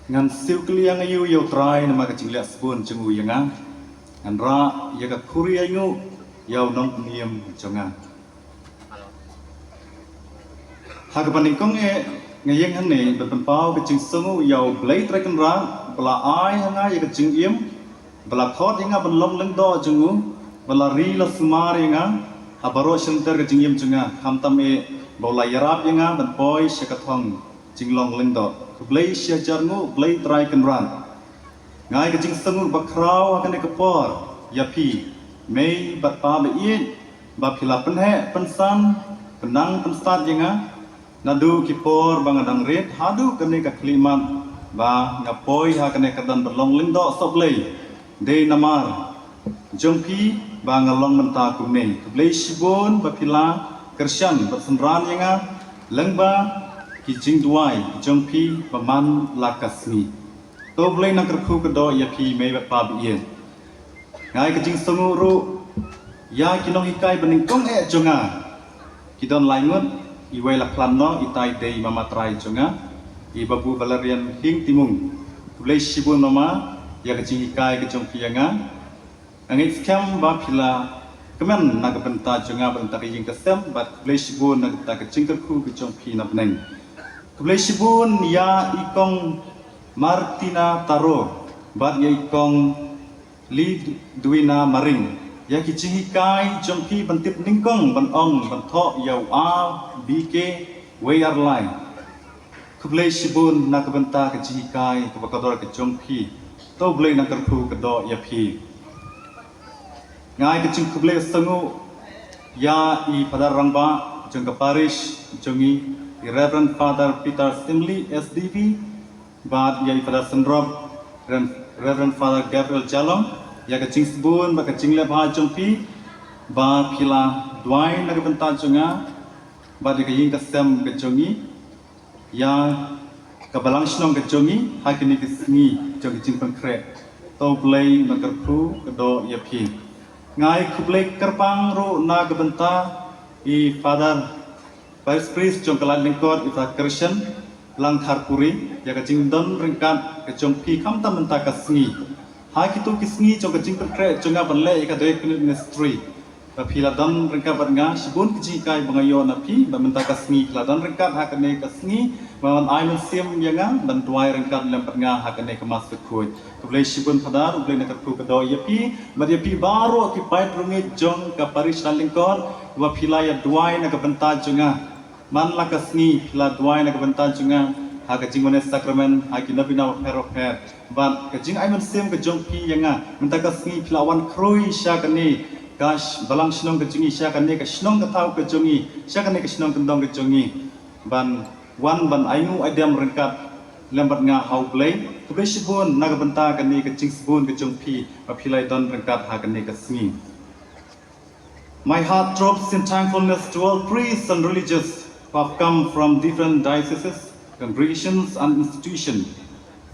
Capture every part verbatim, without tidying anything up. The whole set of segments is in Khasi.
Ngan siew kylliang ïa u, ïa u Trai, namar ka jingleh sbun jong u ïa nga. Ngan rah ïa ka khuri ainguh ïa u nongpynim jong nga. Ha kaba nyngkong eh, nga ïeng hangne ban pynpaw ka jingsngewnguh ïa u Blei Trai Kynrad, ba la ai ha nga ïa ka jingim, ba la khot ïa nga ban long lyngdoh jong u, ba la ri la sumar ïa nga ha baroh shyntur ka jingim jong nga, khamtam eh ba u la ïarap ïa nga ban poi sha ka thong jinglong lyngdoh. Khublei shihajar nguh Blei Trai Kynrad. Nga ai ka jingsngewnguh bakhraw ha kane ka por ïa phi, mei bad pa ba ïeit, ba phi la pynheh pynsan, pynnang pynstad ïa nga naduh ki por ba nga dang rit haduh kane ka khyllipmat ba nga poi ha kane ka don ba long lyngdoh sohblei. Dei namar jong phi ba nga long mynta kumne. Khublei shibun ba phi la kyrshan bad synran ïa nga lyngba ki jingduwai jong phi ba man la ka sngi. To Blei Nongkyrkhu ka doh ïa phi, mei bad pa ba ïeit. Nga ai ka jingsngewnguh ruh ïa ki nonghikai ba nyngkong eh jong nga. Ki don lai ngut, iwei la khlad noh, itai dei i mama trai jong nga, i Babu Valerian Hing Timung. Khublei shibun mama ïa ka jinghikai ka jong phi ïa nga. Nga ngeit skhem ba phi la kmen na ka bynta jong nga bad na ka bynta ka ïing ka sem, bad khublei shibun na ka bynta ka jingkyrkhu ka jong phi na bneng. Khublei shibun ïa i kong Martina Taro bad ïa i kong Lidwina Maring, ïa ki jinghikai jong phi ban tip nyngkong, ban ong, ban thoh ïa u A, B, K, wei ar lai. Khublei shibun na ka bynta ka jinghikai kaba kordor ka jong phi. To Blei Nongkyrkhu ka doh ïa phi. Nga ai ka jingkhublei sngewnguh ïa i Father Rangbah jong ka parish jong ngi, i Reverend Father Peter Simli, S D V, bad ïa i Father Synrop, Rev-, Reverend Father Gabriel Jalong, ïa ka jingsbun bad ka jingleh bha jong phi ba phi la duwai na ka bynta jong nga bad ïa ka ïing ka sem ka jong ngi, ïa ka balang shnong ka jong ngi ha kine ki sngi jong ka jingpynkhreh. To Blei Nongkyrkhu ka doh ïa phi. Nga ai khublei kyrpang ruh na ka bynta i Father Vice Priest jong ka Lad Lyngkot, i Father Christian Langtharpuri, ïa ka jingdon ryngkat ka jong phi khamtam mynta ka sngi. Ha kito ki sngi jong ka jingpynkhreh jong nga ban leh ïa ka Diaconate Ministry, ba phi la don ryngkat bad nga, shibun ki jinghikai ba nga ïoh na phi, bad mynta ka sngi phi la don ryngkat ha kane ka sngi ban ai mynsiem ïa nga ban duwai ryngkat lem bad nga ha kane ka Mass bakhuid. Khublei shibun Father, U Blei Nongkyrkhu ka doh ïa phi bad ïa phi baroh ki paid rangeit jong ka parish Lad Lyngkot, ba phi la ïa duwai na ka bynta jong nga. Man la ka sngi phi la duwai na ka bynta jong nga ha ka jingwan sakramen, ha ki novena bapher bapher, bad ka jingai mynsiem ka jong phi ïa nga. Mynta ka sngi phi la wan khrui sha kane ka sh-, balang shnong ka jong ngi, sha kane ka shnong ka thaw ka jong ngi, sha kane ka shnong kyndong ka jong ngi, ban wan ban ainguh aidem ryngkat lem bad nga ha U Blei. Khublei shibun na ka bynta kane ka jingsbun ka jong phi ba phi la ïa don ryngkat ha kane ka sngi. My heart throbs in thankfulness to all priests and religious who have come from different dioceses, congregations, and institutions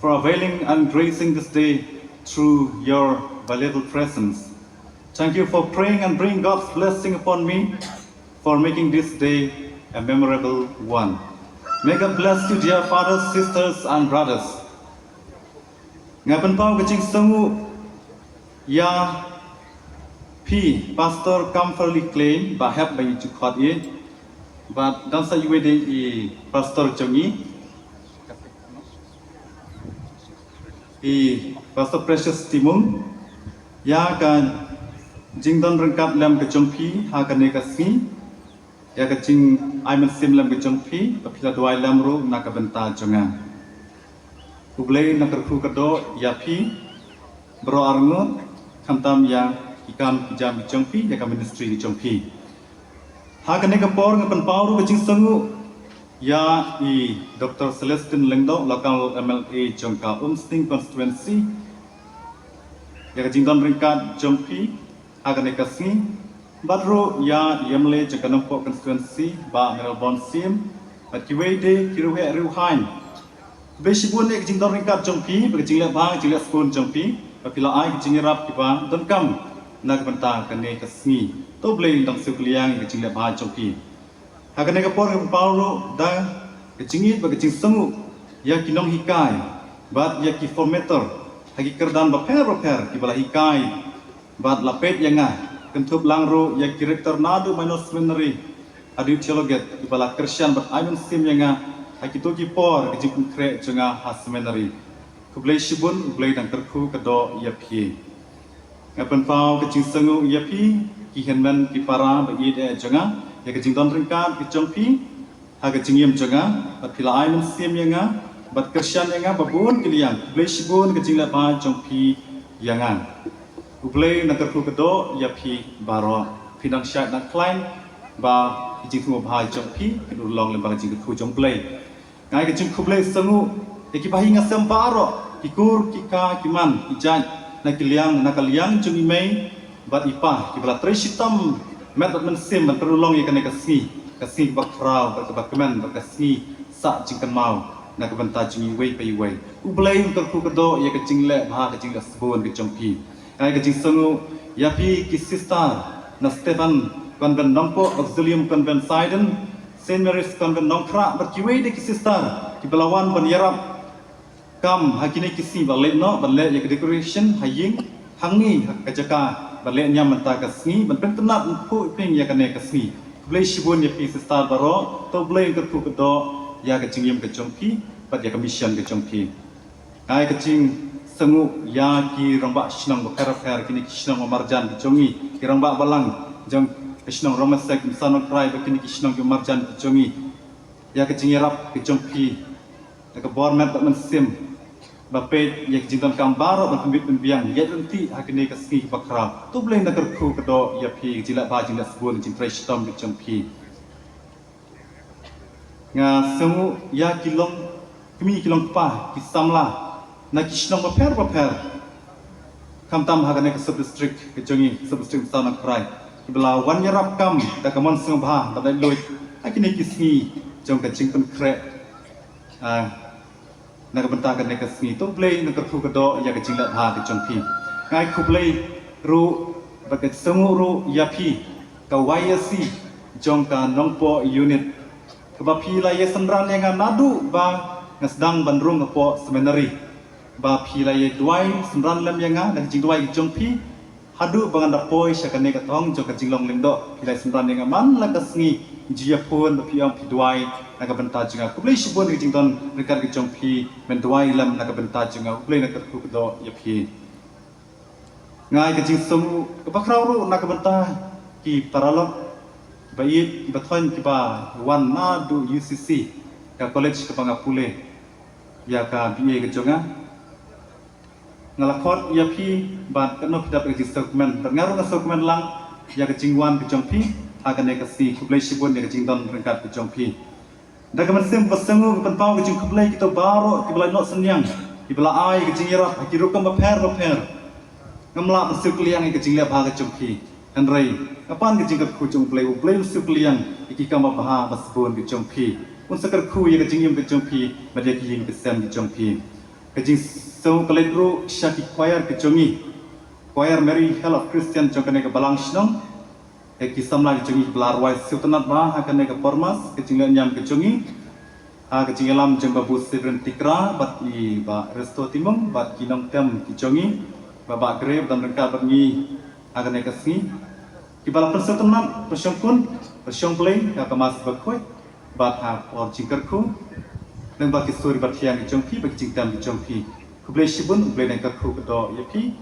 for availing and gracing this day through your valuable presence. Thank you for praying and bring God's blessing upon me for making this day a memorable one. May God bless you, dear fathers, sisters, and brothers. Nga pynpaw ka jingsngewnguh ïa phi, Pastor Comfortley Klein, ba hep ba ïa ju khot ïa, bad dang sa ïa wei de i Pastor jong ngi, i Pastor Precious Timung, ïa ka jingdon ryngkat lem ka jong phi ha kane ka sngi, ïa ka jingai mynsiem lem ka jong phi, ba phi la duwai lem ruh na ka bynta jong nga. U Blei Nongkyrkhu ka doh ïa phi baroh arngut, khamtam ïa ki kam ki jam ki jong phi, ïa ka ministry ki jong phi. Ha kane ka por nga pynpaw ruh ka jingsngewnguh ïa i Doctor Celestine Lyngdoh, local M L A jong ka Umsning constituency, ïa ka jingdon ryngkat jong phi ha kane ka sngi, bad ruh ïa i M L A jong ka Nongpoh constituency, Bah Mayralborn Syiem, bad kiwei de ki riewheh riewhaiñ. Khublei shibun ïa ka jingdon ryngkat jong phi, bad ka jingleh bha, ka jingleh sbun jong phi, ba phi la ai ka jingïarap kiba donkam na ka bynta kane ka sngi. To Blei un dang siew kylliang ïa ka jingleh bha jong phi. Ha kane ka por ngi pynpaw ruh da ka jingïeit bad ka jingsngew ïa ki nonghikai bad ïa ki formator ha ki kyrdan bapher bapher kiba la hikai bad la peit ïa nga, kynthup lang ruh ïa ki rector naduh Minor Seminary haduh Theologate kiba la kyrshan bad ai mynsiem ïa nga ha kito ki por ka jingpynkhreh jong nga ha seminary. Khublei shibun, U Blei un dang kyrkhu ka doh ïa phi. Nga pynpaw ka jingsngew ïa phi, ki hynmen ki para ba ïeit eh jong nga, ïa ka jingdon ryngkat ka jong phi ha ka jingim jong nga, bad phi la ai mynsiem ïa nga bad kyrshan ïa nga ba bun ki liang. Khublei shibun ka jingleh bha jong phi ïa nga. U Blei un dang kyrkhu ka doh ïa phi baroh. Phi dang shait dang khlaiñ ba ki jingthmu bha jong phi kin urlong lyngba ka jingkyrkhu jong U Blei. Nga ai ka jingkhublei sngew ïa ki bahaïing hasem baroh, ki kur ki kha ki man ki jait, na ki liang, na ka liang jong i mei bad i pa kiba la trei shitom met bad mynsiem ban pynurlong ïa kane ka sngi, ka sngi kaba khraw bad kaba kmen bad ka sngi sah jingkynmaw na ka bynta jong iwei pa iwei. U Blei un kyrkhu ka doh ïa ka jingleh bha ka jingleh sbun ka jong phi. Nga ai ka jingsngew ïa phi ki sister na Stephen Convent Nongpoh, Auxilium Convent Saiden, Saint Mary's Convent Nongkhrah bad kiwei de ki sister kiba la wan ban ïarap kam ha kine ki sngi, ba leit noh ban leh ïa ka decoration ha ïing, hangne ha ka jaka ban leh niam mynta ka sngi, ban pyntnat ban phuh ping ïa kane ka sngi. Khublei shibun ïa phi sister baroh, to U Blei un kyrkhu ka doh ïa ka jingim ka jong phi bad ïa ka mission ka jong phi. Nga ai ka jingsngew ïa ki rangbah shnong bapher bapher, kine ki shnong ba marjan ki jong ngi, ki rangbah balang jong ka shnong Rongmasek, Mawsynram, Nongkrai bad kine ki shnong ki marjan ki jong ngi, ïa ka jingïarap ka jong phi, ïa ka bor met bad mynsiem ba peit ïa ka jingdonkam baroh ban pynbit pynbiang ïa ka lynti ha kane ka sngi kaba khraw. To U Blei un dang kyrkhu ka doh ïa phi, ka jingleh bha jingleh sbun, ka jingtrei shitom ka jong phi. Nga sngew ïa ki long kmie ki long kpa, ki samla na ki shnong bapher bapher, khamtam ha kane ka sub district ka jong ngi, sub district Mawsynram, Nongkrai, kiba la wan ïarap kam da ka mon sngewbha bad laitluid ha kine ki sngi jong ka jingpynkhreh, ah, na ka bynta kane ka sngi. To U Blei un dang kyrkhu ka doh ïa ka jingleh bha ka jong phi. Nga ai khublei ruh bad ka jingsngew ruh ïa phi ka Y S C jong ka Nongpoh unit, kaba phi la ïasynran ïa nga naduh ba nga sdang ban rung hapoh seminary, ba phi la ïaduwai synran lem ïa nga da ka jingduwai ka jong phi haduh ba ngan da poi sha kane ka thong jong ka jinglong lyngdoh. Phi la ïasynran ïa nga man la ka sngi, jingïaphone ba phi ong phi duwai na ka bynta jong nga. Khublei shibun ka jingdon ryngkat ka jong phi ban duwai lem na ka bynta jong nga. U Blei un dang kyrkhu ka doh ïa phi. Nga ai ka jingsngew kaba khraw ruh na ka bynta ki paralok ba ïeit ba thoiñ kiba wan naduh U C C, ka college kaba nga pule ïa ka B A ka jong nga. Nga la khot ïa phi bad kano phi dap ka jingsngewkmen, bad nga ruh nga sngewkmen lang ïa ka jingwan ka jong phi ha kane ka sngi. Khublei shibun ïa ka jingdon ryngkat ka jong phi. Da ka mynsiem ba sngew nga pynpaw ka jingkhublei kito baroh kiba la ïehnoh synñiang, kiba la ai ka jingïarap ha ki rukom bapher bapher. Ngam lah ban siew kylliang ïa ka jingleh bha ka jong phi. Hynrei nga pan ka jingkyrkhu jong U Blei, U Blei un siew kylliang ïa ki kam babha ba sbun ka jong phi. Un sa kyrkhu ïa ka jingim ka jong phi bad ïa ki ïing ki sem ki jong phi. Ka jingsngew ka leit ruh sha ki choir ka jong ngi, choir Mary Help of Christian jong kane ka balang shnong, ïa ki samla ki jong ngi kiba la rwai sngewtynnat bha ha kane ka por Mass, ka jingleh niam ka jong ngi ha ka jingïalam jong Babu Severin Tikra bad i Bah Resto Timung bad ki nongtem ki jong ngi, Bah Bah Grey ba don ryngkat bad ngi ha kane ka sngi, kiba la pynsngewtynnat, pynshongkun, pynshong Blei ha ka Mass bakhuid bad ha por jingkyrkhu lyngba ki sur bathiang ki jong phi bad ki jingtem ki jong phi. Khublei shibun, U Blei un dang kyrkhu ka doh ïa phi.